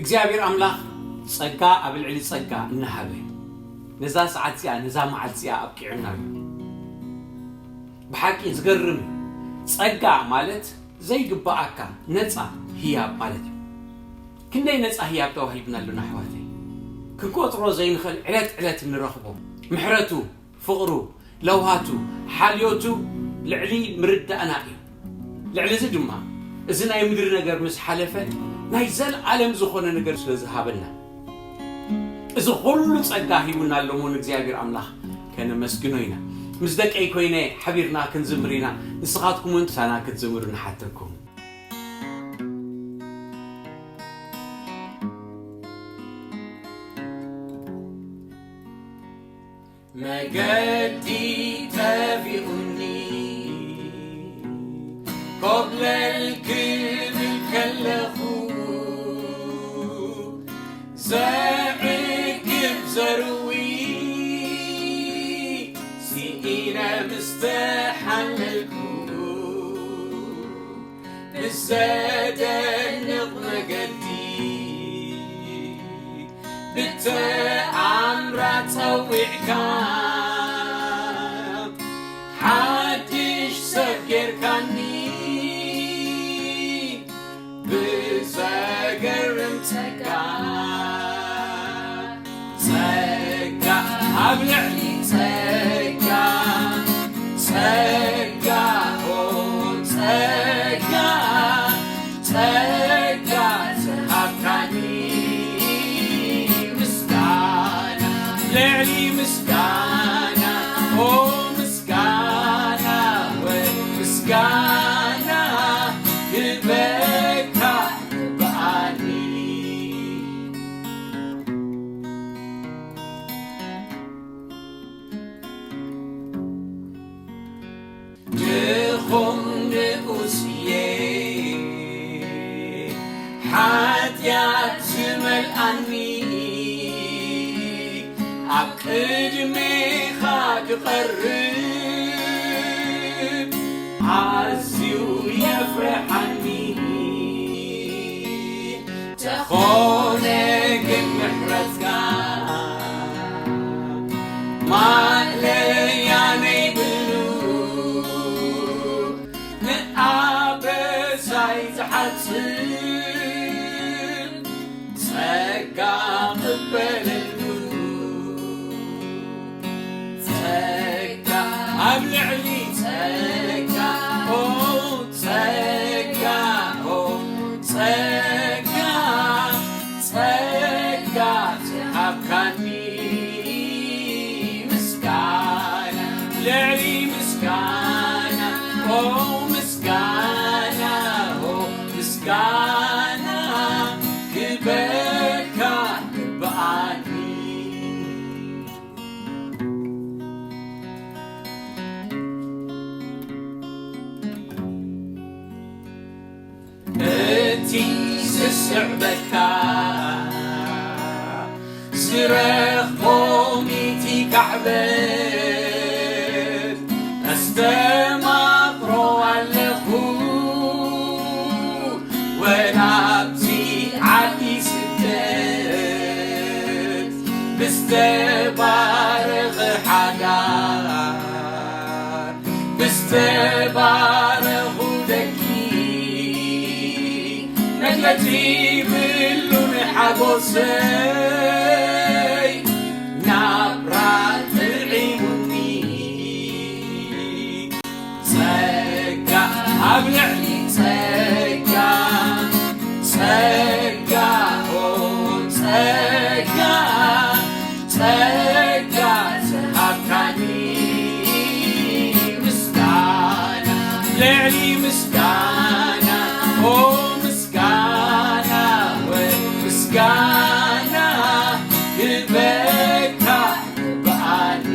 እግዚኣብሔር ኣምላኽ ጸጋ ኣብ ልዕሊ ጸጋ እናሃበ ነዛ ሰዓት እዚኣ፣ ነዛ መዓልቲ እዚኣ ኣብቂዑና እዩ። ብሓቂ ዝገርም እዩ። ጸጋ ማለት ዘይግብኣካ ነጻ ህያብ ማለት እዩ። ክንደይ ነጻ ህያብ ተዋሂብና ኣሎና ኣሕዋተይ። ክንቆጽሮ ዘይንኽእል ዕለት ዕለት እንረኽቦ ምሕረቱ፣ ፍቕሩ፣ ለውሃቱ፣ ሓልዮቱ ልዕሊ ምርዳእና እዩ። ልዕሊ እዚ ድማ እዚ ናይ ምድሪ ነገር ምስ ሓለፈ ናይ ዘለኣለም ዝኾነ ነገር ስለ ዝሃበና፣ እዚ ኩሉ ጸጋ ሂቡና ኣሎ እሞ ንእግዚኣብሔር ኣምላኽ ከነመስግኖ ኢና። ምስ ደቀይ ኮይነ ሓቢርና ክንዝምር ኢና። ንስኻትኩም እውን ምሳና ክትዝምሩ ንሓተኩም። መገዲ ጠፊኡኒ ኮብለል ክብል ከለኹ፣ ዘዕግብ ዘርዊ ስኢነ ምስ ተሓለልኩ፣ ብዘደንቕ መገዲ ብተኣምራት ጸዊዕካ፣ ሓድሽ ሰብ ጌርካኒ ብዘገርም ጸጋ። ጸጋ ኣብ ልዕሊ ጸጋ፣ ጸጋ፣ ኦ፣ ጸጋ፣ ጸጋ ዝሃብካኒ፣ ምስጋና ልዕሊ ምስጋና፣ ኦ፣ ምስጋና፣ ወይ ምስጋና ክበካ ይግብኣኒ። ድኹም ንኡስ እየ፣ ሓጢኣት ዝመልኣኒ፣ ኣብ ቅድሜኻ ክቐርብ ኣዝዩ የፍርሓኒ። ተኾነ ግን ምሕረትካ ማእለያ ነይብሉ፣ ንኣበሳይ ዝሓጽብ ጸጋ ቅበለሉ። ጸጋ ኣብ ልዕሊ ጸጋ፣ ኦ፣ ጸጋ፣ ኦ፣ ጸጋ፣ ጸጋ ዝሃብካኒ፣ ምስጋና ልዕሊ ምስጋና፣ ኦ፣ ምስጋና፣ ኦ፣ ምስጋና ክበካ ይግብኣኒ። እቲ ዝስዕበካ ዝረኽቦ ሚእቲ ካዕበት ኣስተማቕሮ ኣለኹ። ወላ ኣብቲ ዓዲ ስደት ብዝተባረኸ ሓዳር፣ ብዝተባረኹ ደቂ፣ መግለጺ ብሉን ሓጎሰይ ናብራ ጥዒሙኒ። ጸጋ ኣብ ልዕሊ ጸጋ፣ ጸጋ፣ ኦ፣ ጸጋ፣ ጸጋ ዝሃብካኒ፣ ምስጋና ልዕሊ ምስጋና፣ ኦ፣ ምስጋና፣ ወይ ምስጋና ክበካ ይግብኣኒ።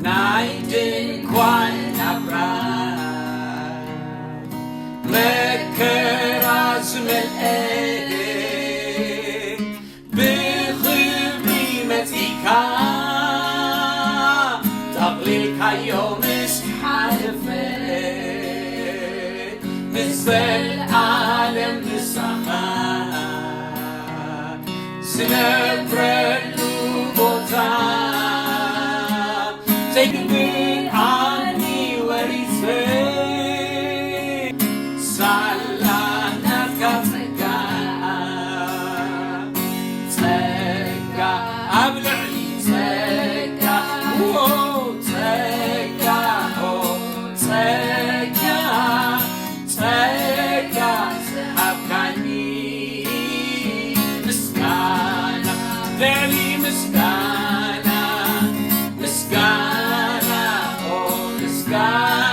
ናይ ድንኳን ናብራ መከራ ዝመልአ፣ ብኽብሪ መጺካ፣ ጠቕሊልካ ዮ ምስ ሓለፈ ንዘለዓለም ምሳኻ ዝነብረሉ ቦታ ዘይግብኣኒ ወሪሰ ሳላ ናትካ ጸጋ ጸጋ ኣብ ልዕሊ ጸጋ ዎ ጸጋ ኦ ጸጋ ጸጋ ዝሃብካኒ ምስጋና ልዕሊ ምስጋና ምስጋና ኦ ምስጋና